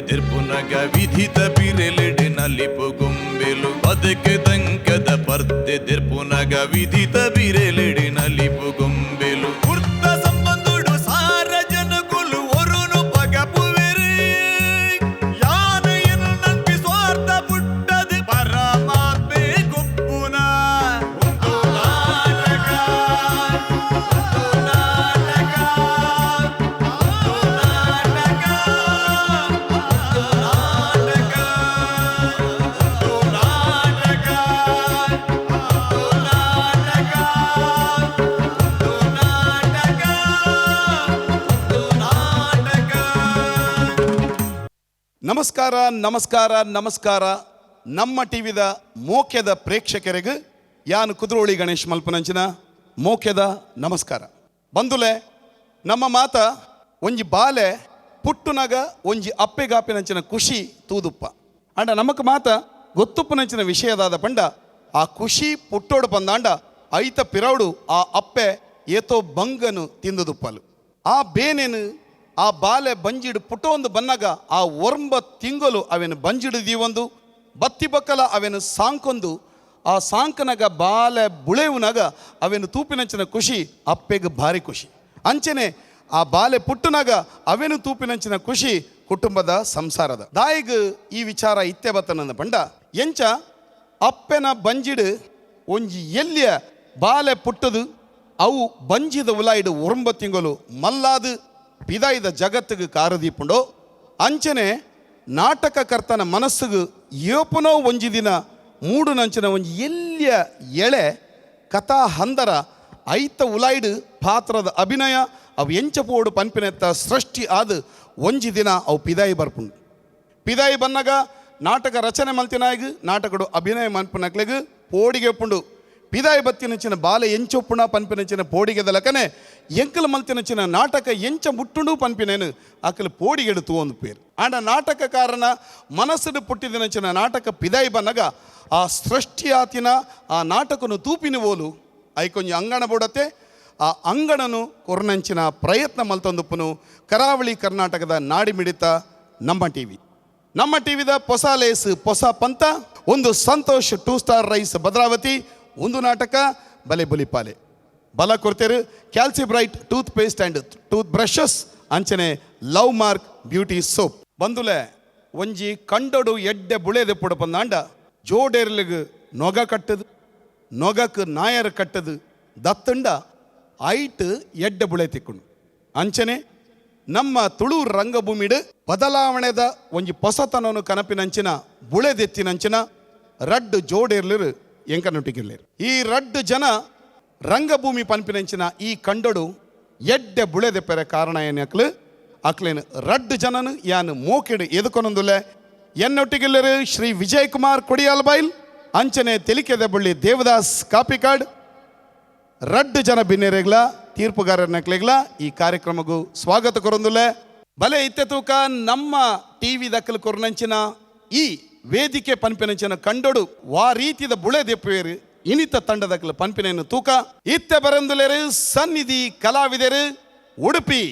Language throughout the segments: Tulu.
ತೆರ್ಪುನಗ ವಿಧಿತ ಬಿರೆಲೆಡೆ ನಲಿಪು ಗೊಂಬೆಲು ಬದುಕು ದಂಕದ ಪರ್ದೆ ತೆರ್ಪುನಗ ವಿಧಿತ ಬಿರೆಲೆಡೆ ನಲಿಪು ಗೊಂಬೆಲು ಕುರ್ತ ಸಂಬಂಧುಡು ಸಾರ ಜನಕುಲು ಒರುನು ಪಗಪುವೆರು ಯಾನು ಎನ್ನು ನಂಬಿ ಸ್ವಾರ್ಥ ಪುಟ್ಟದು ಪರಮಾತ್ಮೆ ಗುಪ್ಪುನ ಒಂದು ನಾಟಕ ಒಂದು ನಾಟಕ ಒಂದು ನಾಟಕ ಒಂದು ನಾಟಕ ಒಂದು ನಾಟಕ ಒಂದು ನಾಟಕ ಒಂದು ನಾಟಕ ಒಂದು ನಾಟಕ. ನಮಸ್ಕಾರ, ನಮಸ್ಕಾರ, ನಮಸ್ಕಾರ. ನಮ್ಮ ಟಿವಿದ ಮೋಕ್ಯದ ಪ್ರೇಕ್ಷಕರಿಗೆ ಯಾನು ಕುದ್ರೋಳಿ ಗಣೇಶ್ ಮಲ್ಪನಂಚಿನ ಮೋಕ್ಯದ ನಮಸ್ಕಾರ. ಬಂದುಲೆ, ನಮ್ಮ ಮಾತ ಒಂಜಿ ಬಾಲೆ ಪುಟ್ಟುನಗ ಒಂಜಿ ಅಪ್ಪೆಗಾಪಿನಂಚಿನ ಖುಷಿ ತೂದುಪ್ಪ. ಅಂಡ ನಮಕ್ ಮಾತ ಗೊತ್ತುಪ್ಪನಂಚಿನ ವಿಷಯದಾದ ಪಂಡ, ಆ ಖುಷಿ ಪುಟ್ಟೋಡು ಬಂದಾಂಡ ಐತ ಪಿರೌಡು ಆ ಅಪ್ಪೆ ಏತೋ ಬಂಗನು ತಿಂದುದುಪ್ಪಲು. ಆ ಬೇನೇನು ಆ ಬಾಲೆ ಬಂಜಿಡು ಪುಟೊಂದು ಬನ್ನಗ ಆ ಒರ್ಂಬ ತಿಂಗಳು ಅವೇನು ಬಂಜಿಡು ದೀವೊಂದು ಬತ್ತಿ ಬಕ್ಕಲ ಅವೇನು ಸಾಂಕೊಂದು, ಆ ಸಾಂಕನಗ ಬಾಲೆ ಬುಳೆವುನಗ ಅವೇನು ತೂಪಿನಂಚಿನ ಖುಷಿ ಅಪ್ಪೆಗೆ ಭಾರಿ ಖುಷಿ. ಅಂಚನೆ ಆ ಬಾಲೆ ಪುಟ್ಟುನಗ ಅವೇನು ತೂಪಿನಂಚಿನ ಖುಷಿ ಕುಟುಂಬದ ಸಂಸಾರದ ದಾಯಿಗ್ ಈ ವಿಚಾರ ಇತ್ತೆ ಬತ್ತನಂದ ಪಂಡ, ಎಂಚ ಅಪ್ಪೆನ ಬಂಜಿಡು ಒಂಜಿ ಎಲ್ಲಿಯ ಬಾಲೆ ಪುಟ್ಟದು, ಅವು ಬಂಜಿದ ಉಲಾಯಿಡು ಒರಂಬ ತಿಂಗಳು ಮಲ್ಲಾದು ಪಿದಾಯಿದ ಜಗತ್ತಿಗೆ ಕಾರದೀಪುಂಡೋ, ಅಂಚನೆ ನಾಟಕಕರ್ತನ ಮನಸ್ಸಿಗೆ ಏಪನೋ ಒಂಜಿ ದಿನ ಮೂಡುನಂಚಿನ ಒಂಜಿ ಎಲ್ಲಿಯ ಎಳೆ ಕಥಾ ಹಂದರ ಐತ ಉಲಾಯ್ಡು ಪಾತ್ರದ ಅಭಿನಯ ಅವು ಎಂಚ ಪೋಡು ಪನ್ಪಿನೆತ್ತ ಸೃಷ್ಟಿ ಆದ ಒಂಜಿ ದಿನ ಅವು ಪಿದಾಯಿ ಬರ್ಪುಂಡು. ಪಿದಾಯಿ ಬನ್ನಗ ನಾಟಕ ರಚನೆ ಮಲ್ತಿನಾಯಗ್ ನಾಟಕಡು ಅಭಿನಯ ಮನ್ಪುನಕ್ಲೆಗ್ ಪೋಡಿಗೆ ಪುಂಡು. ಪಿದಾಯಿ ಬತ್ತಿನಂಚಿನ ಬಾಲೆ ಎಂಚೊಪ್ಪುಣ ಪನ್ಪಿನಂಚಿನ ಪೋಡಿಗೆದ ಲಕನೆ ಎಂಕಲ್ ಮಲ್ತಿನಂಚಿನ ನಾಟಕ ಎಂಚ ಮುಟ್ಟುಂಡು ಪನ್ಪಿನೇನು ಅಕಲ್ ಪೋಡಿಗೆಡು ತೂವೊಂದು ಪೇರು. ಆಂಡ ನಾಟಕಕಾರನ ಮನಸ್ಸುಡು ಪುಟ್ಟಿದಿನಂಚಿನ ನಾಟಕ ಪಿದಾಯಿ ಬನ್ನಗ ಆ ಸೃಷ್ಟಿಯಾತಿನ ಆ ನಾಟಕನು ತೂಪಿನ ಓಲು ಐಕೊಂಜಿ ಅಂಗಣ ಬೋಡತ್ತೆ. ಆ ಅಂಗಣನು ಕೊರ್ನಂಚಿನ ಪ್ರಯತ್ನ ಮಲ್ತೊಂದುಪ್ಪುನು ಕರಾವಳಿ ಕರ್ನಾಟಕದ ನಾಡಿಮಿಡಿತ ನಮ್ಮ ಟಿವಿ. ನಮ್ಮ ಟಿವಿದ ಹೊಸ ಲೇಸ್ ಹೊಸ ಪಂತ ಒಂದು Santosh two star rice Bhadravati. ಒಂದು ನಾಟಕ ಬಲೆ ಬುಲಿಪಾಲೆ ಬಲ ಕೊಡ್ತೇರು Calci bright tooth paste and tooth brushes, ಅಂಚನೆ ಲವ್ ಮಾರ್ಕ್ ಬ್ಯೂಟಿ ಸೋಪ್. ಬಂದುಲೆ, ಒಂಜಿ ಕಂಡೊಡು ಎಡ್ಡೆ ಬುಳೆದೆ ಪುಡ ಪಂದಾಂಡ ಜೋಡೇರ್ಲಿಗ್ ನೊಗ ಕಟ್ಟದು, ನೊಗಕ್ ನಾಯರ್ ಕಟ್ಟದು ದತ್ತಂಡ ಐಟ್ ಎಡ್ಡೆ ಬುಳೆ ತಿಕ್ಕೊಂಡು. ಅಂಚನೆ ನಮ್ಮ ತುಳು ರಂಗಭೂಮಿಡು ಬದಲಾವಣೆದ ಒಂಜಿ ಪೊಸತನನು ಕನಪಿನಂಚಿನ ಬುಳೆದೆತ್ತಿನಂಚಿನ ರಡ್ಡು ಜೋಡೇರ್ಲಿರು ಎಂಕನೊಟ್ಟಿಗಿರ್ಲಿರು. ಈ ರಡ್ಡು ಜನ ರಂಗಭೂಮಿ ಪನ್ಪಿನಂಚಿನ ಈ ಕಂಡೊಡು ಎಡ್ಡೆ ಬುಳೆದೆಪ್ಪೆರೆ ಕಾರಣ ಏನು ಅಕ್ಲು ಅಕ್ಲೇನು ರಡ್ಡು ಜನನು ಯಾನು ಮೋಕೆಡು ಎದುಕೊನೊಂದುಲೆ. ಎನ್ನೊಟ್ಟಿಗಿಲ್ಲರು ಶ್ರೀ ವಿಜಯ್ ಕುಮಾರ್ ಕೊಡಿಯಾಲ್ ಬೈಲ್, ಅಂಚನೆ ತೆಲಿಕೆದ ಬಳ್ಳಿ ದೇವದಾಸ್ ಕಾಪಿಕಾಡ್. ರಡ್ಡು ಜನ ಬಿನ್ನೆರೆಗ್ಲ ತೀರ್ಪುಗಾರನಕ್ಲೆಗ್ಲ ಈ ಕಾರ್ಯಕ್ರಮಗೂ ಸ್ವಾಗತ ಕೊರೊಂದುಲೆ. ಬಲೆ, ಇತ್ತೆ ತೂಕ ನಮ್ಮ ಟಿವಿ ದಕ್ಕಲು ಕೊರ್ನಂಚಿನ ಈ ವೇದಿಕೆ ಪನ್ಪಿನಂಚಿನ ಕಂಡೊಡು ವಾ ರೀತಿದ ಬುಳೆ ದೆಪ್ಪುವೇರು ಇನಿತ ತಂಡದಕ್ಕಲು ಪನ್ಪಿನೇನು ತೂಕ. ಇತ್ತೆ ಬರಂದುಲೇರು ಸನ್ನಿಧಿ ಕಲಾವಿದರು, ಉಡುಪಿ.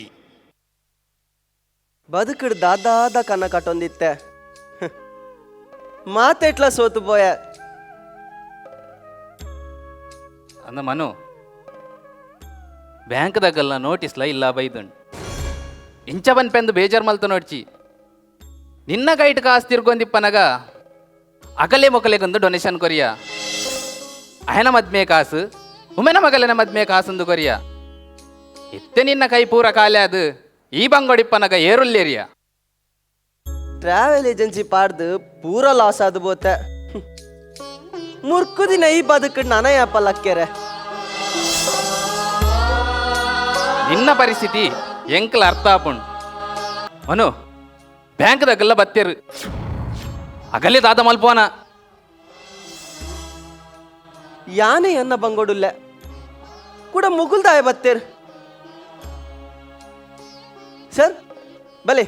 ಬದುಕುಡ್ ದಾದಾದ ಕನ್ನ ಕಟ್ಟೊಂದಿತ್ತೆ, ಮಾತೆಟ್ಲ ಸೋತು ಪೋಯ. ಅಂದ ಮನು, ಬ್ಯಾಂಕ್ದಾಗಲ್ಲ ನೋಟಿಸ್ಲ ಇಲ್ಲ ಬೈದುಂಡು. ಇಂಚ ಪನ್ಪೆಂದು ಬೇಜಾರು ಮಲ್ತು ನೋಡ್ಚಿ. ನಿನ್ನ ಕೈಟ್ ಕಾಸು ತಿರ್ಗೊಂದಿಪ್ಪನಗ ಅಗಲೆ ಮೊಕಲೆಗೊಂದು ಡೊನೇಷನ್ ಕೊರಿಯ, ಅಯನ ಮದ್ಮೆ ಕಾಸು, ಉಮೆನ ಮಗಲೆನ ಮದ್ಮೆ ಕಾಸಂದು ಕೊರಿಯ. ಇತ್ತೆ ನಿನ್ನ ಕೈ ಪೂರ ಖಾಲಿ ಅದು ಈ ಬಂಗೊಡಿಪ್ಪನಗ ಏರುಲ್ಲೇರಿಯ. ಟ್ರಾವೆಲ್ ಏಜೆನ್ಸಿ ಪಾಡ್ದು ಪೂರ ಲಾಸ್ ಆದು ಬೋತೆ. ಮುರ್ಕುದಿನ ಈ ಬದುಕು ನನಯಪ್ಪ ಲಕ್ಕೆರೆ. ನಿನ್ನ ಪರಿಸ್ಥಿತಿ ಎಂಕಲ್ ಅರ್ಥ ಆಪುಂಡು ಮನು. ಬ್ಯಾಂಕ್ದಾಗೆಲ್ಲ ಬತ್ತೇರು, ಅಗಲೆ ದಾದ ಮಲ್ಪೋನ. ಯಾನೆ ಎನ್ನ ಬಂಗೋಡುಲ್ಲೆ ಕೂಡ ಮುಗುಲ್ದಾಯ ಬತ್ತೇರ್. ಸರ್, ಬಲೆ.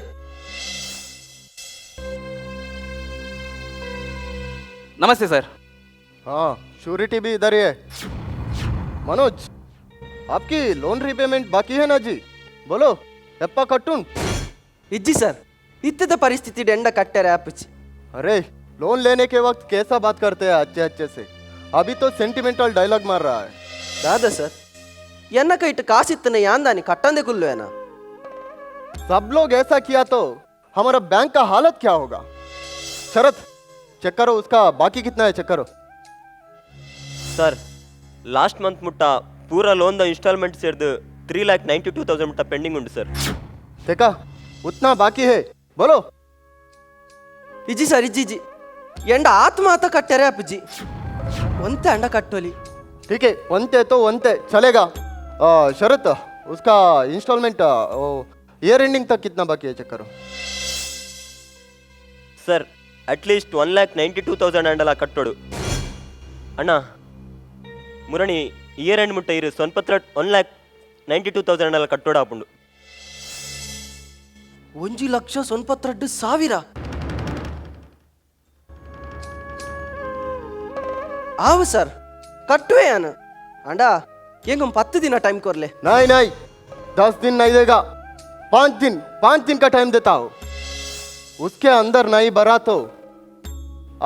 ನಮಸ್ತೆ ಸರ್. हाँ, श्योरिटी भी इधर ही है। मनोज, आपकी लोन रिपेमेंट बाकी है ना जी? बोलो, एप्पा कट्टून? ಇಜ್ಜಿ ಸರ್. ಇತ್ತದ ಪರಿಸ್ಥಿತಿ ಎಂಡ ಕಟ್ಟರೆ ಆಪುಚಿ. अरे लोन लेने के वक्त कैसा बात करते हैं अच्छे अच्छे से, अभी तो सेंटिमेंटल डायलॉग मार रहा है. ದಾದಾ ಸರ್, ಎನ್ನ ಕೈಟ್ ಕಾಸಿತ್ತನ ಯಾಂದಾನಿ ಕಟ್ಟಂದೆ ಕುಲ್ಲುವೇನಾ? सब लोग ऐसा किया तो हमारा बैंक का हालत क्या होगा? शरत, चेक करो उसका बाकी कितना है, चेक करो. Sir, last month ಮುಟ್ಟ ಪೂರ ಲೋನ್ದ ಇನ್ಸ್ಟಾಲ್ಮೆಂಟ್ ಸೇರ್ದು 3,92,000 ಮುಟ್ಟ ಪೆಂಡಿಂಗ್ ಉಂಟು ಸರ್. देखा, उतना बाकी है? बोलो. ಇಜ್ಜಿ ಸರ್, ಇಜ್ಜಿ ಇಜ್ಜಿ, ಎಂಡ ಆತ್ಮ ಆತ ಕಟ್ಟರೆ ಅಪ್ಪುಜಿ, ಒಂತೆ ಅಂಡ ಕಟ್ಟೋಲಿ. ठीक है, वनते तो वनते चलेगा. शरत, उसका instalment year ending तक कितना बाकी है, चेक करो. Sir, at least 1,92,000 ಅಂಡಲ ಕಟ್ಟೋಡು. ಅಣ್ಣ ಮುರಣಿ, ಇಯರ್ ಎಂಡ್ ಮುಟ್ಟ ಇರು ಸೊನ್ಪತ್ರ 1,92,000 ಅಂಡಲ ಕಟ್ಟೋಡು ಆಪುಂಡು. 1,92,000 ಆವು ಸರ್, ಕಟ್ಟುವೆ ಯಾನು. ಅಂಡ ಎಂಗೊಂದು 10 ದಿನ ಟೈಮ್ ಕೊರ್ಲೆ. नहीं नहीं, 10 दिन नहीं देगा, 5 दिन, 5 दिन का टाइम देता हूँ. उसके अंदर नहीं भरा तो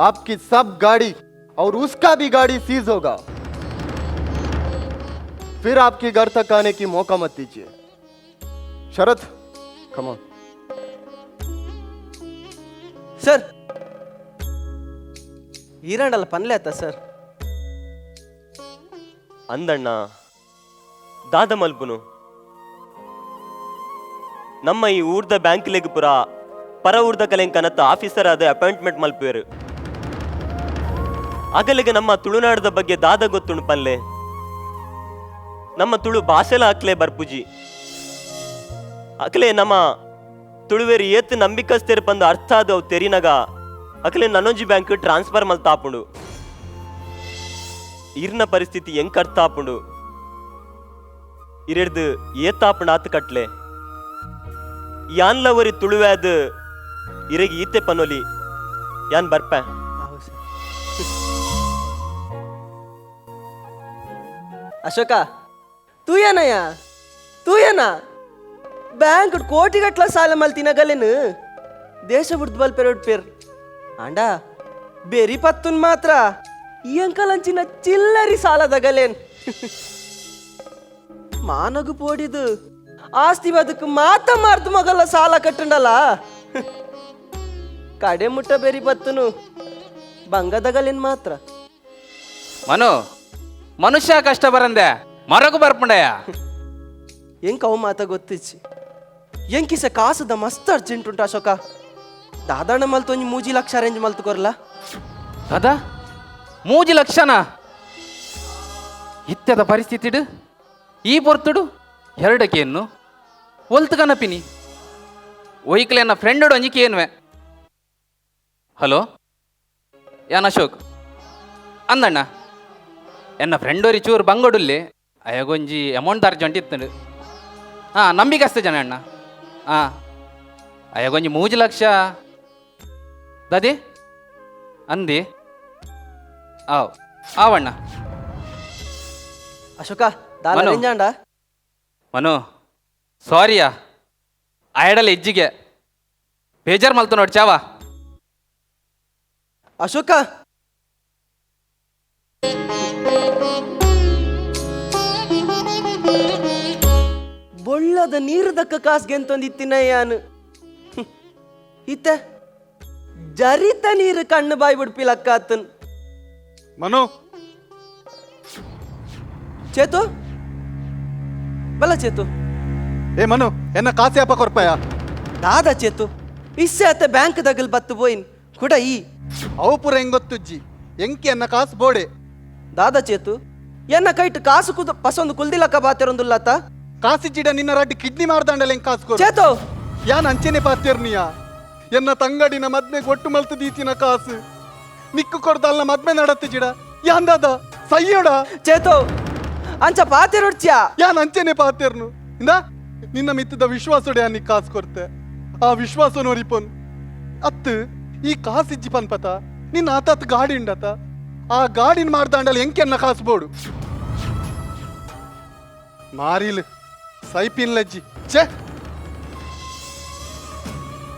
आपकी सब गाड़ी और उसका भी गाड़ी सीज होगा. फिर आपके घर तक आने की मौका मत दीजिए. शरत, come on. Sir, ಈರಂಡಲ್ಲ ಪನ್ಲೆ ಆತ ಸರ್. ಅಂದಣ್ಣ, ದಾದ ಮಲ್ಪುನು? ನಮ್ಮ ಈ ಊರ್ದ ಬ್ಯಾಂಕ್ಲೆಗ್ ಪುರ ಪರ ಊರ್ದ ಕಲೆಂಗ್ ಕನತ್ತ ಆಫೀಸರ್ ಆದ ಅಪಾಯಿಂಟ್ಮೆಂಟ್ ಮಲ್ಪುವೆರು. ಅಗಲಿಗೆ ನಮ್ಮ ತುಳುನಾಡದ ಬಗ್ಗೆ ದಾದ ಗೊತ್ತುಂಡು ಪಲ್ಲೆ? ನಮ್ಮ ತುಳು ಭಾಷೆಲ ಅಕ್ಲೆ ಬರ್ಪುಜಿ. ಅಕ್ಲೆ ನಮ್ಮ ತುಳುವೇರು ಏತ್ ನಂಬಿಕಸ್ತೇರು ಪಂದು ಅರ್ಥ ಆದ ಅವು ತೆರಿನಗ ಅಕ್ಲೆ ನನೊಂಜಿ ಬ್ಯಾಂಕ್ ಟ್ರಾನ್ಸ್ಫರ್ ಮಲ್ತಾಪುಂಡು. ಇರ್ನ ಪರಿಸ್ಥಿತಿ ಎಂಕ್ ಅರ್ಥ ಆಪುಂಡು. ಇರೆಡ್ದು ಏತಾಪುಂಡು ಆತು ಕಟ್ಲೆ. ಯಾನ್ಲ ಒರಿ ತುಳುವ್ಯಾದ ಇರೆಗ್ ಈತೆ ಪನೊಲಿ. ಯಾನ್ ಬರ್ಪೆ. ಆವು ಸರ್. ಅಶೋಕ, ತೂಯನಯ್ಯ ತೂಯನ, ಬ್ಯಾಂಕ್ ಕೋಟಿಗಟ್ಲ ಸಾಲ ಮಲ್ತಿನಗಲೇನು ದೇಶ ಬುಡ್ದು ಬಲ್ ಪೆರೋಡ್ ಪೇರ್. ಅಂಡ ಬೇರಿ ಪತ್ತುನ್ ಮಾತ್ರ ಈ ಅಂಕಲಂಚಿನ ಚಿಲ್ಲರಿ ಸಾಲದಗಲೇನ್. ಮಾನಗು ಪೋಡಿದು ಆಸ್ತಿ ಬದುಕು ಮಾತ ಮಾರ್ದು ಮಗಲ್ಲ ಸಾಲ ಕಟ್ಟಂಡಲ್ಲ. ಕಡೆ ಮುಟ್ಟ ಬೇರಿ ಬತ್ತುನು ಬಂಗದಗಲೇನ್ ಮಾತ್ರ. ಮನು, ಮನುಷ್ಯ ಕಷ್ಟ ಬರಂದೆ ಮರಗು ಬರ್ಪುಂಡಯ್ಯ. ಎಂಕ್ ಅವು ಮಾತ ಗೊತ್ತಿಚ್ಚಿ. ಎಂಕಿಸ ಕಾಸದ ಮಸ್ತ್ ಅರ್ಜೆಂಟ್ ಉಂಟು ಅಶೋಕ. ದಾದಾಣ ಮಲ್ತು ಒಂಜಿ 3 ಲಕ್ಷ ಅರೇಂಜ್ ಮಲ್ತು ಕೊರ್ಲ. ದಾದಾ, 3 ಲಕ್ಷನಾ? ಇತ್ಯದ ಪರಿಸ್ಥಿತಿಡು ಈ ಪೊರ್ತುಡು ಎರಡಕ್ಕೇನು ಒಲ್ತು ಕನಪಿನಿ ಒಯ್ಕಲೆನ್ನ ಫ್ರೆಂಡ್ ಒಂಜಿ ಕೇನ್ವೆ. ಹಲೋ, ಯಾನ್ ಅಶೋಕ್ ಅಂದಣ್ಣ, ಎನ್ನ ಫ್ರೆಂಡ್ ಒರಿ ಚೂರು ಬಂಗೋಡುಲ್ಲಿ, ಅಯ್ಯಗೊಂಜಿ ಅಮೌಂಟ್ ಅರ್ಜೆಂಟ್ ಇತ್ತು. ಹಾಂ, ನಂಬಿಕಸ್ತ ಜನ ಅಣ್ಣ. ಹಾಂ, ಅಯ್ಯಗೊಂಜಿ 3 ಲಕ್ಷ ದಾದಿ ಅಂದಿ. ಆವ್ ಆವಣ್ಣ. ಅಶೋಕ, ದಾಲ ಮನು. ಅರೇಂಜ್ ಆಂಡ? ಮನು, ಸಾರಿಯಾ, ಆಯಡಲ ಇಜ್ಜಿಗೆ ಬೇಜಾರು ಮಲ್ತು ನೋಡಿ ಚಾವ. ಅಶೋಕ, ಬೊಳ್ಳದ ನೀರು ದಕ್ಕ ಕಾಸ್ಗೆಂತೊಂದಿತ್ತಿನಯ್ಯಾನು ಇತ್ತ ಜರಿತ ನೀರು ಕಣ್ಣು ಬಾಯ್ ಬಿಡ್ಪಿಲಕ್ಕ ಆತನ್. ಮನು. ಚೇತು ಬಲ ಚೇತು. ಏ ಮನು, ಎನ್ನ ಕಾಸಿ ಅಪ್ಪ ಕೊರ್ಪಯ್ಯ. ದಾದ ಚೇತು, ಇಸ್ಸೆ ಅತ್ತ ಬ್ಯಾಂಕ್ ದಗಲ್ ಬತ್ತು ಬೋಯಿನ್ ಕುಡ ಈ. ಅವು ಪೂರ ಹೆಂಗೊತ್ತುಜ್ಜಿ, ಎಂಕಿ ಎನ್ನ ಕಾಸು ಬೋಡೆ. ದಾದ ಚೇತು, ಎನ್ನ ಕೈಟ್ ಕಾಸು ಕುದ ಪಸೊಂದು ಕುಲ್ದಿಲಕ್ಕ ಬಾತಿರೊಂದುಲ್ಲತ್ತ. ಕಾಸಿಜ್ಜಿಡ ನಿನ್ನ ರಡ್ಡಿ ಕಿಡ್ನಿ ಮಾಡ್ದಾಂಡಲ ಹೆಂಗ್ ಕಾಸು ಕೊರು? ಚೇತು. ಯಾನ್ ಅಂಚೆನೆ ಪಾತಿರ್ನಿಯ, ಎನ್ನ ತಂಗಡಿನ ಮದ್ಮೆಗೆ ಒಟ್ಟು ಮಲ್ತು ದೀತಿನ ಕಾಸು ನಿಕ್ಕು ಕೊಡ್ದಲ್ಲ ಮದ್ಮೆ ನಡತ್ತೆ ಜಿಡ. ಯಾನ್ ದಾದ ಸಯ್ಯೋಡ? ಚೇತು, ಅಂಚ ಪಾತಿರೊಡ್ಚಿಯಾ. ಯಾನ್ ಅಂಚೆನೆ ಪಾತಿರ್ನು. ಇಂದ ನಿನ್ನ ಮಿತ್ತದ ವಿಶ್ವಾಸೋಡೆ ಯಾನ್ ನಿಕ್ ಕಾಸು ಕೊರ್ತೆ, ಆ ವಿಶ್ವಾಸ ನೋರಿಪೊನ್ ಅತ್ತು. ಈ ಕಾಸಿಜ್ಜಿ ಪನ್ಪತ, ನಿನ್ನ ಆತಾತ್ ಗಾಡಿ ಉಂಡತ, ಆ ಗಾಡಿನ ಮಾಡ್ದಾಂಡಲ ಎಂಕೆನ್ನ ಕಾಸು ಬೋಡು. ಮಾರಿಲ್ ಸೈಪಿನ್ ಲಜ್ಜಿ ಛೇ.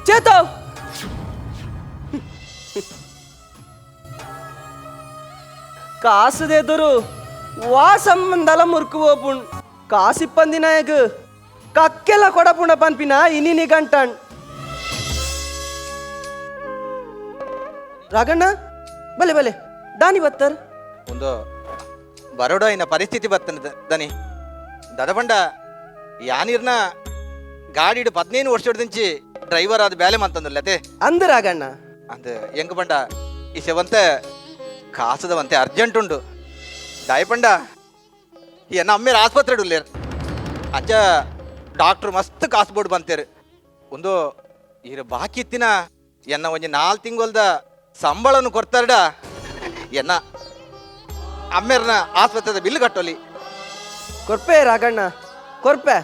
ಚೇತೋ ಕಾಸುದೆದುರು ವಾ ಸಂಬಂಧಲ ಮುರ್ಕು ಓಪುಣ್ ಕಾಸಿಪ್ಪಂದಿನಾಯಗ್ ಕಕ್ಕೆಲ ಕೊಡಪುಣ ಪನ್ಪಿನ ಇನಿನಿ ಗಂಟಣ್. ರಾಘಣ್ಣ ಬಲೆ ಬಲೆ ದಾನಿ ಬತ್ತರ್ ಒಂದು ಬರೋಡ ಇನ್ನ ಪರಿಸ್ಥಿತಿ ಬತ್ತನ ದನಿ ದದಬಂಡ ಯಾನಿರ್ನ ಗಾಡಿಡು 15 ವರ್ಷದಿಂಚಿ ಡ್ರೈವರ್ ಆದ ಬೇಲೆ ಮಂತಂದಿಲ್ಲತೆ ಅಂದ ರಾಘಣ್ಣ ಅಂದ ಹೆಂಗ ಬಂಡ ಈ ಸೆವಂತೆ ಕಾಸದವಂತೆ ಅರ್ಜೆಂಟ್ ಉಂಡು ದಾಯಪಂಡ ಎನ್ನ ಅಮ್ಮೇರ ಆಸ್ಪತ್ರೆ ಉಲ್ಲೇರ್ ಅಂಚ ಡಾಕ್ಟ್ರು ಮಸ್ತ್ ಕಾಸು ಬೋರ್ಡ್ ಬಂತೇರು ಒಂದು ಇರ ಬಾಕಿ ಇತ್ತಿನ ಎನ್ನ ಒಂಜಿ 4 ತಿಂಗೊಲ್ದ ಸಂಬಳನು ಕೊಡ್ತಾರಡ ಎನ್ನ ಅಮ್ಮೇರ್ನ ಆಸ್ಪತ್ರೆದ ಬಿಲ್ ಕಟ್ಟೋಲಿ. ಕೊರ್ಪೆ ರಾಘಣ್ಣ ಕೊರ್ಪೆ.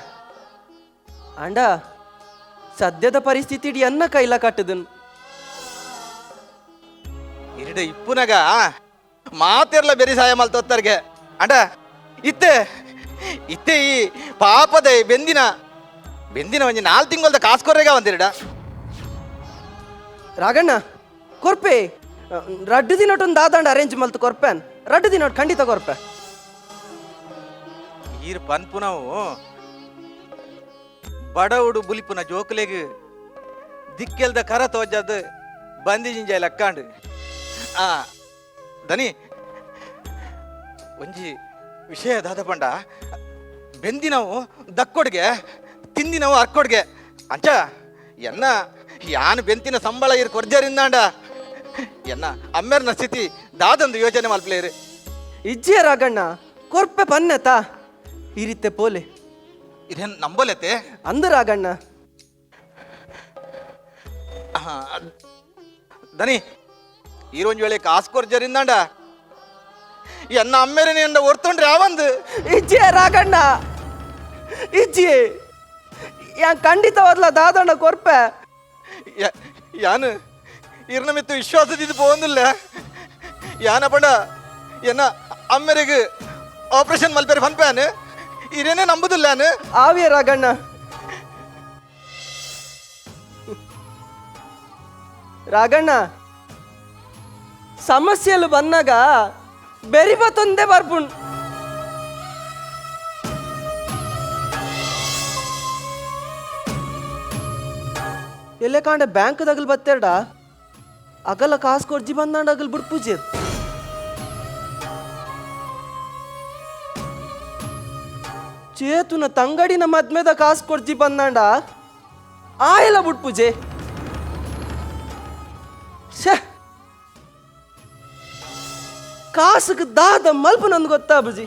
ಅಂಡ ಸದ್ಯದ ಪರಿಸ್ಥಿತಿ ಇಡೀ ಅನ್ನ ಕೈಲ ಕಟ್ಟದನ್. ಇರಡ ಇಪ್ಪುನಗ ಮಾತೆರ್ಲ ಬೆರಿ ಸಹಾಯ ಮಲ್ತೊತ್ತರ್ಗೆ ಅಂಡ ಇತ್ತೆ ಇತ್ತೆ ಈ ಪಾಪದ ಬೆಂದಿನ ಬೆಂದಿನ ಒಂಜಿ 4 ತಿಂಗೊಲ್ದ ಕಾಸು ಕೊರ್ರೆಗ ಒಂದಿರಡ. ರಾಘಣ್ಣ ಕೊರ್ಪೆ ರಡ್ಡು ದಿನಟೊಂದು ದಾದಾಂಡ ಅರೇಂಜ್ ಮಲ್ತು ಕೊರ್ಪೆನ್ ರಡ್ಡು ದಿನೋಟ್ ಖಂಡಿತ ಕೊರ್ಪೆ. ಈರ್ ಪನ್ಪುನವು ಬಡವುಡು ಬುಲಿಪುನ ಜೋಕುಲೆಗ್ ದಿಕ್ಕೆಲ್ದ ಕರ ತೋಜದ್ ಬಂದಿ ಲಕ್ಕಾಂಡು. ಆ ದನಿ ಒಂಜಿ ವಿಷಯ ದಾದ ಪಂಡ ಬೆಂದಿನವು ದಕ್ಕೊಡ್ಗೆ ತಿಂದಿನವು ಅರ್ಕೊಡ್ಗೆ ಅಂಚ ಎನ್ನ ಯಾನ್ ಬೆಂತಿನ ಸಂಬಳ ಇರ್ ಕೊರ್ಜರಿಂದಾಂಡ ಎನ್ನ ಅಮ್ಮೇರ್ನ ಸ್ಥಿತಿ ದಾದಂದು ಯೋಚನೆ ಮಲ್ಪಲೇರು. ಇಜ್ಜಿಯ ರಾಘಣ್ಣ ಕೊರ್ಪೆ ಪನ್ನೆತಾ ಈ ರೀತೆ ಪೋಲೆ ಇದೇನು ನಂಬಲತೆ ಅಂದ ರಾಘಣ್ಣ. ದನಿ ಈರೊಂಜಿ ವೇಳೆ ಕಾಸು ಕೊರ್ಜರಿಂದಾಂಡ ಎನ್ನ ಅಮ್ಮೇರನೇ ಎಂದ ಒರ್ತೊಂಡ್ರೆ ಆವಂದು. ಇಜ್ಜಿಯ ರಾಘಣ್ಣ ಇಜ್ಜಿ ಯಾನ್ ಖಂಡಿತವಾದ್ಲ ದಾದಣ್ಣ ಕೊರ್ಪೆ. ಯಾನು ಇರ್ನ ಮಿತ್ತು ವಿಶ್ವಾಸದಿದ್ದು ಪೋಂದಿಲ್ಲ ಯಾನ ಪಂಡ ಎನ್ನ ಅಮ್ಮೆರೆಗ್ ಆಪರೇಷನ್ ಮಲ್ಪೇರೆ ಫನ್ಪ್ಯಾನ್ ಇರೇನೆ ನಂಬುದಿಲ್ಲ ಯಾನು. ಆವಿಯ ರಾಘಣ್ಣ. ರಾಘಣ್ಣ ಸಮಸ್ಯೆಲು ಬಂದಾಗ ಬೆರಿಬತ್ತೊಂದೇ ಬರ್ಪುಣ್. ಎಲ್ಲೇ ಕಾಂಡ ಬ್ಯಾಂಕ್ದಾಗಲ್ ಬತ್ತೇಡ ಅಗಲ ಕಾಸು ಕೊರ್ಜಿ ಬಂದಾಂಡ ಅಗಲ್ ಬಿಡ್ಪೂಜೆ. ಚೇತುನ ತಂಗಡಿನ ಮದ್ಮೆದ ಕಾಸು ಕೊರ್ಜಿ ಬಂದಾಂಡ ಆಯಲ ಬಿಡ್ಪೂಜೆ. ಛೇ ಕಾಸುக்கு ದಾದ ಮಲ್ಪು ನಂದು ಗೊತ್ತಾ ಬುಜಿ.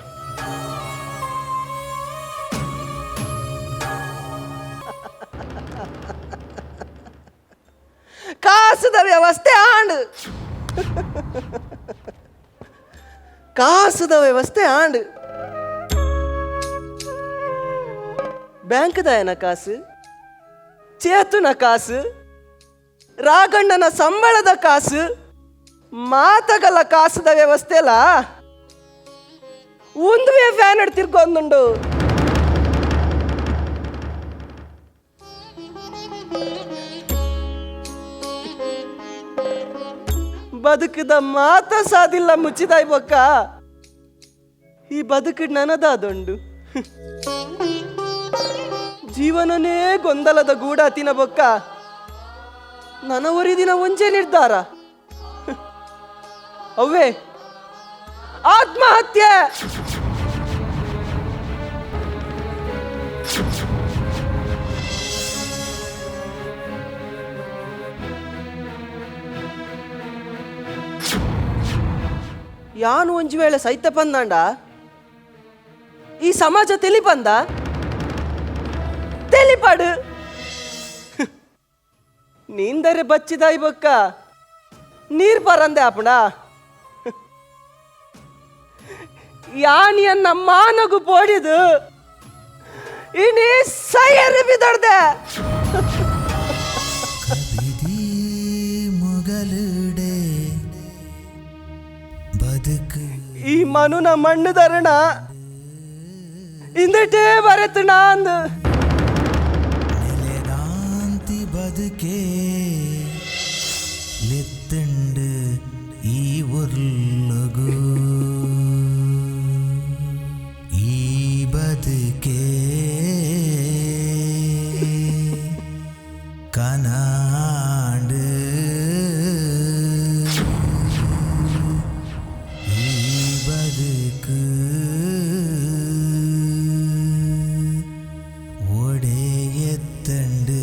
ಕಾಸುದ ವ್ಯವಸ್ಥೆ ಆಂಡು ಕಾಸುದ ವ್ಯವಸ್ಥೆ ಆಂಡು. ಬ್ಯಾಂಕ್ದಾಯನ ಕಾಸು ಚೇತುನ ಕಾಸು ರಾಘಣ್ಣನ ಸಂಬಳದ ಕಾಸು ಮಾತಗಲ ಕಾಸದ ವ್ಯವಸ್ಥೆ ಅಲ್ಲ ಒಂದುವೇ ಫ್ಯಾನ್ ತಿರ್ಕೊಂದುಂಡು. ಬದುಕದ ಮಾತ ಸಾದಿಲ್ಲ ಮುಚ್ಚಿದಾಯ್ ಬೊಕ್ಕ ಈ ಬದುಕು ನನದಾದೊಂಡು. ಜೀವನನೇ ಗೊಂದಲದ ಗೂಡ ತಿನ ಬೊಕ್ಕ ನನ ದಿನ ಒಂಜೆ ನಿರ್ಧಾರ ಅವ್ವೇ ಆತ್ಮಹತ್ಯೆ. ಯಾನು ಒಂಜಿ ವೇಳೆ ಸೈತ ಬಂದಾಂಡ ಈ ಸಮಾಜ ತೆಲಿ ಬಂದ ತೆಲಿಪಾಡು ನೀಂದರೆ ಬಚ್ಚಿದಾಯಿ ಬೊಕ್ಕ ನೀರ್ ಪರಂದೆ ಅಪ್ಪಣ ಯಾನಿಯನ್ನ ಮಾನಗು ಪೋಡಿದು ಇನಿ ಸೈಯರಿ ಬಿದಡ್ದೆ. ಈ ಮನುನ ಮಣ್ಣು ತರಣ ಇಂದಟೇ ಬರತು ನಾಂದು. ಬದುಕೆ ಲೆತ್ತಂಡು ಈ ಉರ್ಲುಗು ಈ ಬದುಕೆ ಕನಾಂಡು ಈ ಬದುಕು ಒಡೆಯತ್ತಂಡು.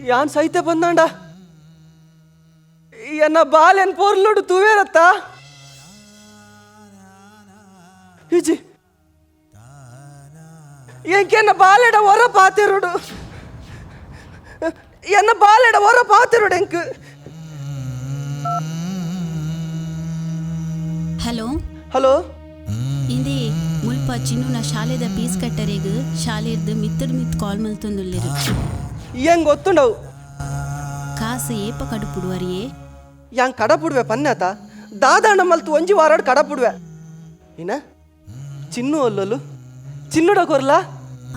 ಯಾನ್ ಸೈತೆ ಬಂದಾಂಡ ಎನ್ನ ಬಾಲೆನ್ ಪೋರ್ಲುಡು ತೂವೇರತ್ತ ಇಜಿ ಎಂಕೆನ್ನ ಬಾಲೆಡ ಹೊರ ಪಾತಿರುಡು, ಎನ್ನ ಬಾಲೆಡ ಹೊರ ಪಾತಿರುಡು ಎಂಕ್. ಹಲೋ. ಹಲೋ. ಇಂದೇ ಮುಲ್ಪ ಚಿನ್ನುನ ಶಾಲೆದ ಪೀಸ್ ಕಟ್ಟರೆಗ್ ಶಾಲೆರ್ದು ಮಿತ್ತರ್ ಮಿತ್ ಕಾಲ್ ಮಲ್ತೊಂದುಲ್ಲೆರ್. ಹೆಂಗ್ ಗೊತ್ತುಂಡವು? ಕಾಸು ಏಪ ಕಡುಪುಡುವರಿಯೇ? ಯಾಂಗ್ ಕಡಪುಡುವೆ ಪನ್ಯಾತ ದಾದಾಣ ಮಲ್ತು ಒಂಜಿ ವಾರಾಡ್ ಕಡಪುಡುವೆ. ಏನ ಚಿನ್ನು ಒಲ್ಲೊಲು ಚಿನ್ನುಡ ಕೊರ್ಲಾ?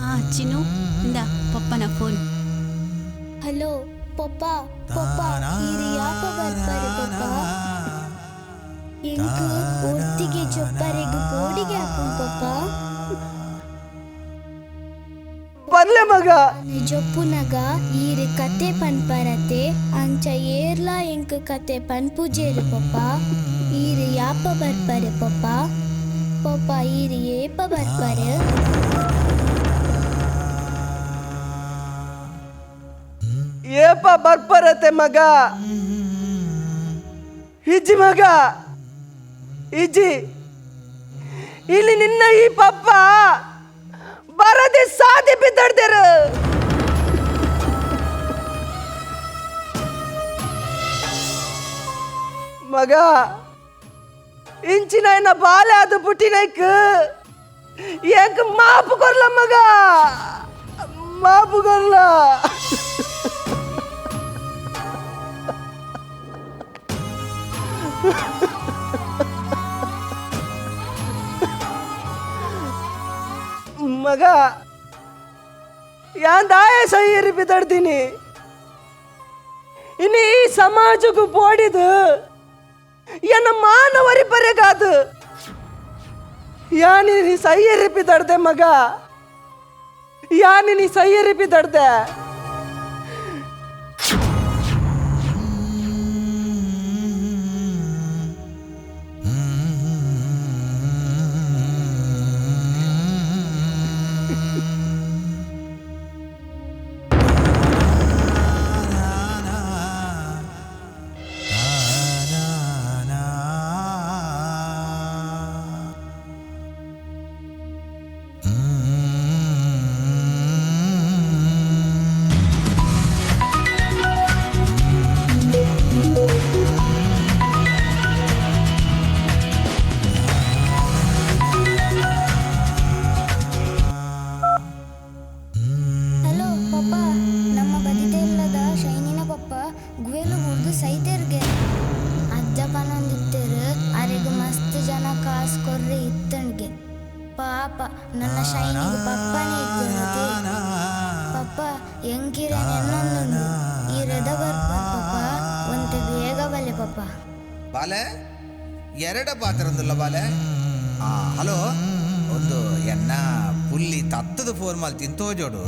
ಆ ಚಿನ್ನು, ಇಂದ ಪಪ್ಪನ ಫೋನ್. ಹಲೋ ಪಪ್ಪ, ಪಪ್ಪ ಈರು ಯಾಪ ಬರ್ಪಾರೆ ಪಪ್ಪ? ಎಂಕು ಒತ್ತಿಗೆ ಚೊಪ್ಪರೆಗು ಕೋಡಿಗೆ ಹಾಪುಂ ಪಪ್ಪ. ಬನ್ಲೆ ಮಗ. ಜೊಪ್ಪುನಗ ಈರು ಕತೆ ಪನ್ಪರತೆ, ಅಂಚ ಏರ್ಲಾ ಎಂಕ್ ಕತೆ ಪನ್ಪುಜೇರು ಪಪ್ಪ. ಈರು ಯಾಪ ಬರ್ಪಾರೆ ಪಪ್ಪ? ಪಪ್ಪ ಈರು ಏಪ ಬರ್ಪಾರೆ? ಏಪ ಬರ್ಪರತೆ ಮಗ? ಇಜ್ಜಿ ಮಗ ಇಜ್ಜಿ, ಇಲ್ಲಿ ನಿನ್ನ ಈ ಪಪ್ಪ ಬರದೆ ಸಾಧಿ ಬಿದ್ದಾಡ್ದೇರು. ಮಗ ಇಂಚಿನ ಎನ್ನ ಬಾಲೆ ಅದು ಪುಟ್ಟಿನೈಕ್ ಎಂಕ್ ಮಾಪು ಕೊರ್ಲ ಮಗ, ಮಾಪು ಕೊರ್ಲ. ಮಗ ಯಾಂದಾಯ ಸೈಯರಿ ಬಿದ್ದಾಡ್ತೀನಿ. ಇನ್ನು ಈ ಸಮಾಜಕ್ಕೂ ಬೋಡಿದು ಎನ್ನ ಮಾನವರಿ ಬರೆಗಾದು ಯಾನಿ ನೀ ಸೈಯರಿ ಬಿದ್ದಾಡ್ದೆ ಮಗ, ಯಾನಿ ನೀ ಸೈಯರಿ ಬಿದ್ದಾಡ್ದೆ. ಹಲೋ ಪಪ್ಪ, ನಮ್ಮ ಬದಿತೆ ಇಲ್ಲದ ಶೈನಿನ ಪಪ್ಪ ಗುವೆಲು ಗುಡ್ದು ಸೈತೆರ್ಗೆ ಅಜ್ಜ ಪನೊಂದಿತ್ತೇರು. ಅರೆಗ್ ಮಸ್ತ್ ಜನ ಕಾಸು ಕೊರ್ರೆ ಇತ್ತಣ್ಗೆ. ಪಾಪ ನನ್ನ ಶೈನಿಗೆ ಪಪ್ಪನೇ ಇದ್ದಿರತೆ. ಪಪ್ಪ ಎಂಕಿರ ನೆನ್ನೊಂದುಂಡು ಈ ರೆದ ಬರ್ಪ ಪಪ್ಪ, ಒಂತೆ ಬೇಗ ಬಲೆ ಪಪ್ಪ. ಬಾಲೆ ಎರಡ ಪಾತ್ರಂದುಲ್ಲ ಬಾಲೆ. ಆ ಹಲೋ, ಒಂದು ಎನ್ನ ಪುಲ್ಲಿ ತತ್ತದ ಫೋನ್ ಮಲ್ತೀನಿ ತೋಜೋಡು,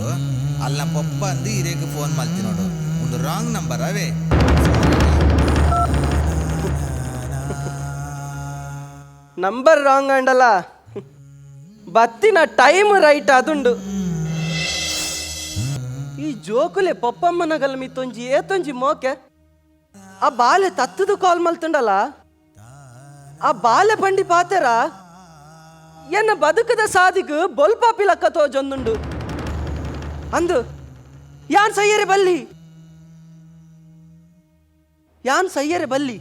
ಅಲ್ಲ ಪಪ್ಪ ಅಂದು ಇರೇಗ ಫೋನ್ ಮಲ್ತಿ ನೋಡು, ಒಂದು ರಾಂಗ್ ನಂಬರ್ ಅವೇ. ನಂಬರ್ ರಾಂಗ್ ಅಂಡಲ್ಲ, ಬತ್ತಿನ ಟೈಮ್ ರೈಟ್ ಅದುಂಡು. ಈ ಜೋಕುಲೆ ಪಪ್ಪಮ್ಮನಗಲ್ ಮಿತ್ತೊಂಜಿ ಏತೊಂಜಿ ಮೋಕೆ ಆ ಬಾಲೆ ತತ್ತದು ಕಾಲ್ ಮಲ್ತುಂಡಲ್ಲ, ಆ ಬಾಲೆ ಬಂಡಿ ಪಾತೆರ ಎನ್ನ ಬದುಕದ ಸಾದಿಗೆ ಬೊಲ್ಪಾಪಿ ಲಕ್ಕ ತೋಜೊಂದುಂಡು. ಅಂದು ಯಾನ್ ಸಯ್ಯರೆ ಬಲ್ಲಿ, ಯಾನ್ ಸಯ್ಯರೆ ಬಲ್ಲಿ,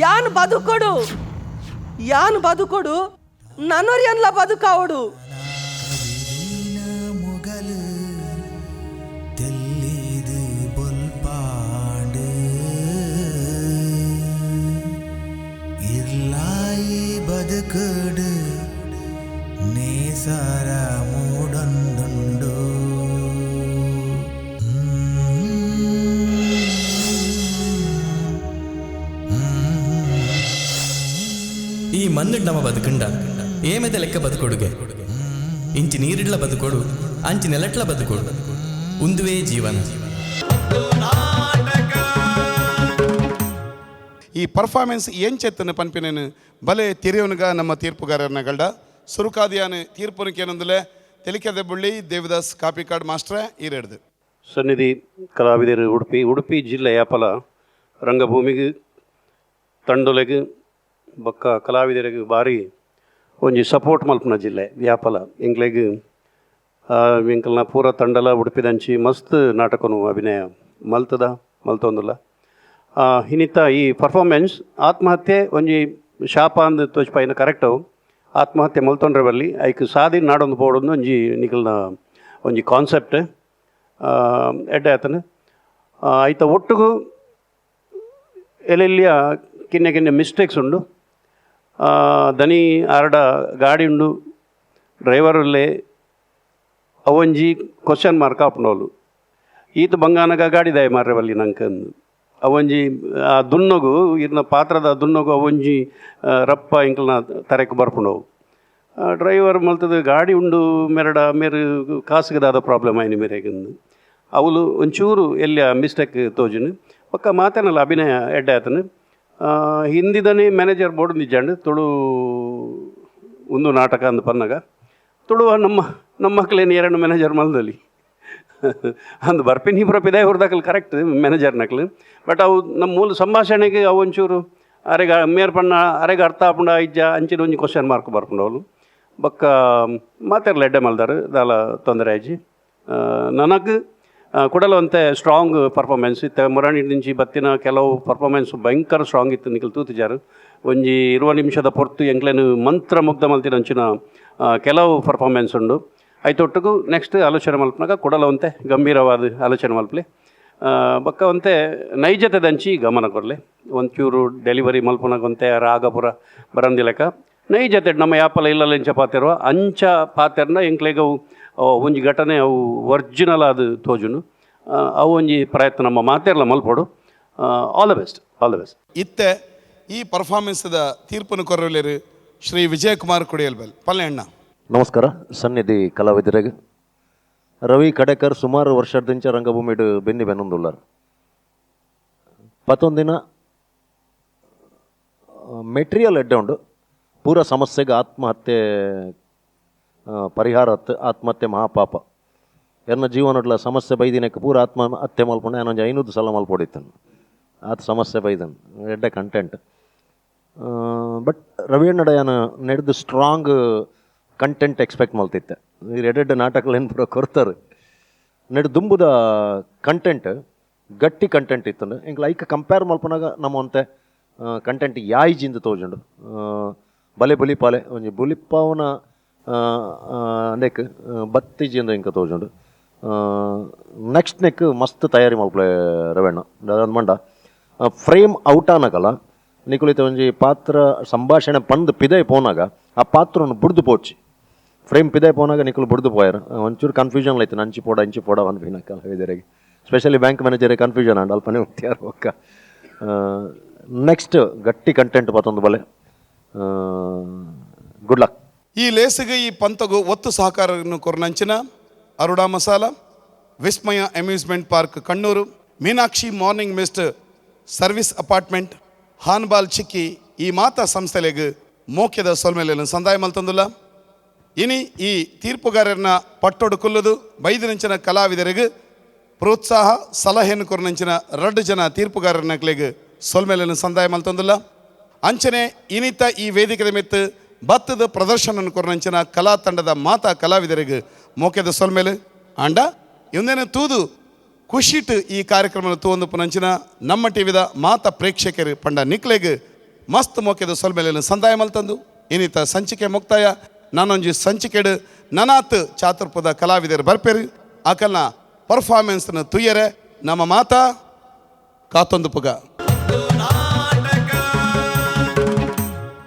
ಯಾನ್ ಬದುಕೊಡು, ಯಾನ್ ಬದುಕೊಡು, ನನ್ನೊರಿಯನ್ಲ ಬದುಕಾವಡು. ಮೊಗಲು ತೆಲ್ಲಿದು ಬೊಲ್ಪಾಂಡು ಇರ್ಲಾಯಿ ಬದುಕಡು. ಈ ಮಣ್ಣು ನಮ್ಮ ಬದುಕುಂಡ ಏಮೆದ ಲೆಕ್ಕ ಬದುಕೊಡುಗೆ ಇಂಚಿ ನೀರಿಡ್ಲ ಬದುಕೊಡು ಅಂಚಿ ನೆಲಟ್ಲ ಬದುಕೊಡು ಉಂದುವೇ ಜೀವನ. ಈ ಪರ್ಫಾರ್ಮೆನ್ಸ್ ಎಂಚೆತ್ತನ ಪನ್ಪಿನೇನು ಬಲೆ ತಿರಿಯವನಿಗ ನಮ್ಮ ತೀರ್ಪುಗಾರನ ಗಲ್ಡ ಸುರುಕಾದಿಯಾನ ತೀರ್ಪುನಕೇನೊಂದುಲೆ ತೆಲಿಕೆದ ಬುಳ್ಳಿ ದೇವದಾಸ್ ಕಾಪಿಕಾಡ್ ಮಾಸ್ಟ್ರೆ ಈರೆಡ್ದು. ಸನ್ನಿಧಿ ಕಲಾವಿದರು ಉಡುಪಿ ಉಡುಪಿ ಜಿಲ್ಲೆಯ ಫಲ ರಂಗಭೂಮಿಗೆ ತಂಡೊಲೆಗ್ ಬೊಕ್ಕ ಕಲಾವಿದರಿಗೆ ಭಾರಿ ಒಂಜಿ ಸಪೋರ್ಟ್ ಮಲ್ಪುನ ಜಿಲ್ಲೆ ವ್ಯಾಪಲ. ಎಂಕ್ಲೆಗ್ ಎಂಕಲ್ನ ಪೂರ ತಂಡಲ ಉಡುಪಿದಂಚಿ ಮಸ್ತ್ ನಾಟಕನು ಅಭಿನಯ ಮಲ್ತದ ಮಲ್ತೊಂದುಲ್ಲ. ಇನ್ನಿತ್ತ ಈ ಪರ್ಫಾರ್ಮೆನ್ಸ್ ಆತ್ಮಹತ್ಯೆ ಒಂಜಿ ಶಾಪ ಅಂದ್ ತೋಚ್ಪಾಯಿನ ಕರೆಕ್ಟ್ ಅವು. ಆತ್ಮಹತ್ಯೆ ಮಲ್ತೊಂಡ್ರೆ ಬಲ್ಲಿ ಐಕ್ ಸಾದಿ ನಾಡೊಂದು ಪೋಡೊಂದು ಒಂಜಿ ನಿಕಲ್ನ ಒಂಜಿ ಕಾನ್ಸೆಪ್ಟ್ ಎಡ್ಡೆ ಆತನ. ಐತ ಒಟ್ಟುಗು ಎಲ್ಲೆಲ್ಲಿಯ ಕಿನ್ನೆ ಕಿನ್ನೆ ಮಿಸ್ಟೇಕ್ಸ್ ಉಂಡು. ದನಿ ಆರ್ಡ ಗಾಡಿ ಉಂಡು ಡ್ರೈವರಲ್ಲೇ ಅವೊಂಜಿ ಕ್ವಶನ್ ಮಾರ್ಕ್ ಆಪುಂಡೋಲು ಈತ ಬಂಗಾನಗ ಗಾಡಿ ದಾಯ ಮಾರ್ರೆ ಬಲ್ಲಿ ನಂಕಂದು ಅವೊಂಜಿ ಆ ದುನ್ನೊಗು ಇರ್ನ ಪಾತ್ರದ ದುನ್ನೊಗು ಅವೊಂಜಿ ರಪ್ಪ ಇಂಕಲ್ನ ತರೆಕ್ ಬರ್ಪುಂಡವು. ಡ್ರೈವರ್ ಮಲ್ತದ ಗಾಡಿ ಉಂಡು ಮೆರಡ ಮೇರು ಕಾಸುಗದಾದ ಪ್ರಾಬ್ಲಮ್ ಆಯ್ನಿ ಮೇರೆಗಂದು ಅವಳು ಒಂಚೂರು ಎಲ್ಲಿ ಮಿಸ್ಟೇಕ್ ತೋಜಿನ ಪಕ್ಕ ಮಾತೇನಲ್ಲ ಅಭಿನಯ ಎಡ್ಡೆ ಆತನು. ಹಿಂದಿದನೇ ಮ್ಯಾನೇಜರ್ ಬೋರ್ಡ್ ನಿಜಾಂಡ್ ತುಳು ಒಂದು ನಾಟಕ ಅಂದ್ ಪನ್ನಗ ತುಳುವ ನಮ್ಮ ನಮ್ಮ ಮಕ್ಕಳೇನು ಎರಡು ಮ್ಯಾನೇಜರ್ ಮಲ್ದಲ್ಲಿ ಅಂದು ಬರ್ಪಿನ ಹಿಬ್ರಪ್ ಇದೇ ಹುರ್ದಾಕಲ್ ಕರೆಕ್ಟ್ ಮ್ಯಾನೇಜರ್ ನಕ್ಲು. ಬಟ್ ಅವು ನಮ್ಮ ಮೂಲ ಸಂಭಾಷಣೆಗೆ ಅವು ಒಂಚೂರು ಅರೆಗ ಮೇರ್ ಪಣ್ಣ ಅರೆಗ ಅರ್ಥ ಆಪುಂಡ ಇಜ್ಜ ಅಂಚಿನ ಒಂಜಿ ಕ್ವಶನ್ ಮಾರ್ಕ್ ಬರ್ಪುಂಡು ಅವಳು. ಬೊಕ್ಕ ಮಾತೆರ್ಲ ಎಡ್ಡೆ ಮಲ್ದಾರು ದಾಲ ತೊಂದರೆ ಆಯ್ಜಿ. ನನಗೆ ಕುಡಲ ಒಂತೆ ಸ್ಟ್ರಾಂಗ್ ಪರ್ಫಾರ್ಮೆನ್ಸ್ ಇತ್ತು. ಮುರಾಣಿ ದಿಂಚಿ ಬತ್ತಿನ ಕೆಲವು ಪರ್ಫಾರ್ಮೆನ್ಸ್ ಭಯಂಕರ ಸ್ಟ್ರಾಂಗ್ ಇತ್ತು. ನಿಕಲ್ ತೂತಿಜಾರು ಒಂಜಿ 20 ನಿಮಿಷದ ಪೊರ್ತು ಎಂಕ್ಲೇನು ಮಂತ್ರ ಮುಗ್ಧ ಮಲ್ತಿನ ಅಂಚಿನ ಕೆಲವು ಪರ್ಫಾರ್ಮೆನ್ಸ್ ಉಂಡು. ಐತೊಟ್ಟುಗು ನೆಕ್ಸ್ಟ್ ಆಲೋಚನೆ ಮಲ್ಪನಾಗ ಕುಡಲ ಒಂತೆ ಗಂಭೀರವಾದ ಆಲೋಚನೆ ಮಲ್ಪಲೆ ಬೊಕ್ಕ ಒಂತೆ ನೈಜತೆದಂಚಿ ಗಮನ ಕೊರ್ಲೆ. ಒಂಚೂರು ಡೆಲಿವರಿ ಮಲ್ಪನಾಗ ಒಂತೆ ರಾಗಪುರ ಬರಂದಿಲೆಕ ನೈಜತೆ ನಮ್ಮ ಯಾಪಲ ಇಲ್ಲಲ್ಲ ಇಂಚ ಪಾತೆರುವ ಅಂಚ ಪಾತೆರ್ನ ಎಂಕ್ಲೆಗ್ ಅವು ಒಂಜಿ ಘಟನೆ ಅವು ಒರಿಜಿನಲ್ ಅದು ತೋಜುನು. ಅವು ಒಂಜಿ ಪ್ರಯತ್ನ ನಮ್ಮ ಮಾತೆರ್ಲ ಮಲ್ಪೊಡು. All the best, all the best. ಇತ್ತೆ ಈ ಪರ್ಫಾರ್ಮೆನ್ಸ್ದ ತೀರ್ಪನ್ನು ಕೊರಲೇರು ಶ್ರೀ ವಿಜಯಕುಮಾರ್ ಕುಡಿಯಲ್ಬೆಲ್ ಪಲ್ಲೆ ಅಣ್ಣ. ನಮಸ್ಕಾರ ಸನ್ನಿಧಿ ಕಲಾವಿದರಿಗೆ. ರವಿ ಕಡೇಕರ್ ಸುಮಾರು ವರ್ಷದಿಂಚ ರಂಗಭೂಮಿಡು ಬೆನ್ನಿ ಬೆನ್ನೊಂದುಲ್ಲಾರ್. ಪತ್ತೊಂದಿನ ಮೆಟೀರಿಯಲ್ ಎಡ್ಡೆ ಉಂಡು. ಪೂರ ಸಮಸ್ಯೆಗೆ ಆತ್ಮಹತ್ಯೆ ಪರಿಹಾರ ಆತ್ಮಹತ್ಯೆ ಮಹಾಪಾಪ. ಎನ್ನ ಜೀವನಡ್ಲ ಸಮಸ್ಯೆ ಬೈದಿನಕ್ಕೆ ಪೂರ ಆತ್ಮಹತ್ಯೆ ಮಲ್ಪಂಡ ಏನೊಂಜಿ 500 ಸಲ ಮಲ್ಪೊಡಿತ್ತನು ಆತ ಸಮಸ್ಯೆ ಬೈದನು ಎಡ್ಡೆ ಕಂಟೆಂಟ್. ಬಟ್ ರವಿ ಅಣ್ಣಡ ಯಾನ್ ನೆಡ್ದು strong content expect ಮಲ್ತಿತ್ತೆ. ಎಡೆಡ್ಡೆ ನಾಟಕಲೇನು ಪೂರ ಕೊರ್ತಾರೆ ನೆಡ್ ದುಂಬುದ ಕಂಟೆಂಟ್ ಗಟ್ಟಿ ಕಂಟೆಂಟ್ ಇತ್ತು. ಎಂಕ್ಲ ಐಕ್ ಕಂಪೇರ್ ಮಲ್ಪನಾಗ ನಮ್ಮ ಒಂತೆ ಕಂಟೆಂಟ್ ಯಾಯ್ಜಿಂದ ತೋಜುಂಡು. ಬಲೆ ಬುಲಿಪಾಲೆ ಒಂಜಿ ಬುಲಿಪಾವನ ಅಂದೆಕ್ ಬತ್ತಿಜಿಂದ ಇಂಕ ತೋಜುಂಡು. ನೆಕ್ಸ್ಟ್ ನೆಕ್ ಮಸ್ತ್ ತಯಾರಿ ಮಲ್ಪಲೆ ರವಣ್ಣ ಮಂಡ ಫ್ರೇಮ್ ಔಟ್ ಆನಗಲ್ಲ ನಿಕುಲಿತ ಒಂಜಿ ಪಾತ್ರ ಸಂಭಾಷಣೆ ಪಂದ್ ಪಿದೈ ಪೋನಾಗ ಆ ಪಾತ್ರವನ್ನು ಬುಡ್ದು ಪೋಡ್ಚಿ ಫ್ರೇಮ್ ಪಿದೈ ಪೋನಾಗ ನಿಕುಲು ಬುಡ್ದು ಪೋಯರ್ ಒಂಚೂರು ಕನ್ಫ್ಯೂಷನ್ ಆಯ್ತು. ಅಂಚಿ ಪೋಡ ಇಂಚಿ ಪೋಡ ಅನ್ಪಿನ ಕಲಾವಿದರಿಗೆ specially bank manager confusion and ಅಲ್ಪನೆ ಹೋಗ್ತಿಯಾರ ಒಕ್ಕ. ನೆಕ್ಸ್ಟ್ ಗಟ್ಟಿ ಕಂಟೆಂಟ್ ಪತ್ತೊಂದು ಬಲೆ. Good luck. ಈ ಲೇಸಿಗೆ ಈ ಪಂತಗು ಒತ್ತು ಸಹಕಾರವನ್ನು ಕೊರನಂಚಿನ Aruda masala, Vismaya amusement park Kannur, Meenakshi morning mist service apartment, ಹಾನ್ಬಾಲ್ ಚಿಕ್ಕಿ ಈ ಮಾತಾ ಸಂಸ್ಥೆಲೆಗ್ ಮೋಕ್ಯದ ಸೊಲ್ಮೆಲೆಯನ್ನು ಸಂದಾಯ ಮಲ್ತಂದುಲ್ಲ. ಇನಿ ಈ ತೀರ್ಪುಗಾರರನ್ನ ಪಟ್ಟೊಡು ಕುಲ್ಲದು ಬೈದಿನಂಚಿನ ಕಲಾವಿದರಿಗೆ ಪ್ರೋತ್ಸಾಹ ಸಲಹೆಯನ್ನು ಕೊರನಂಚಿನ 2 ಜನ ತೀರ್ಪುಗಾರರನ್ನಕ್ಲೆಗ್ ಸೊಲ್ಮೆಲೆಯನ್ನು ಸಂದಾಯ ಮಲ್ತಂದುಲ್ಲ. ಅಂಚನೆ ಇನಿತ ಈ ವೇದಿಕೆದ ಮಿತ್ತು ಭತ್ತದ ಪ್ರದರ್ಶನ ಕೊರನಂಚಿನ ಕಲಾ ತಂಡದ ಮಾತಾ ಕಲಾವಿದರಿಗೆ ಮೋಕ್ಯದ ಸೊಲ್ಮೆಲೆ. ಆಂಡ ಇಂದೇನು ತೂದು ಖುಷಿಟ್ ಈ ಕಾರ್ಯಕ್ರಮದ ತೂವೊಂದು ಪುನಂಚಿನ ನಮ್ಮ ಟಿವಿದ ಮಾತಾ ಪ್ರೇಕ್ಷಕರು ಪಂಡ ನಿಕ್ಲೆಗ್ ಮಸ್ತ್ ಮೋಕ್ಯದ ಸೊಲ್ಮೆಲೆಯನ್ನು ಸಂದಾಯ ಮಲ್ತಂದು ಇನ್ನಿತ ಸಂಚಿಕೆ ಮುಕ್ತಾಯ. ನಾನೊಂಜಿ ಸಂಚಿಕೆಡು ನನಾತ್ ಚಾತುರ್ಪದ ಕಲಾವಿದರು ಬರ್ಪೇರು ಆಕಲ್ನ ಪರ್ಫಾರ್ಮೆನ್ಸ್ನ ತುಯ್ಯರೆ ನಮ್ಮ ಮಾತಾ ಕಾತೊಂದು ಪುಗ.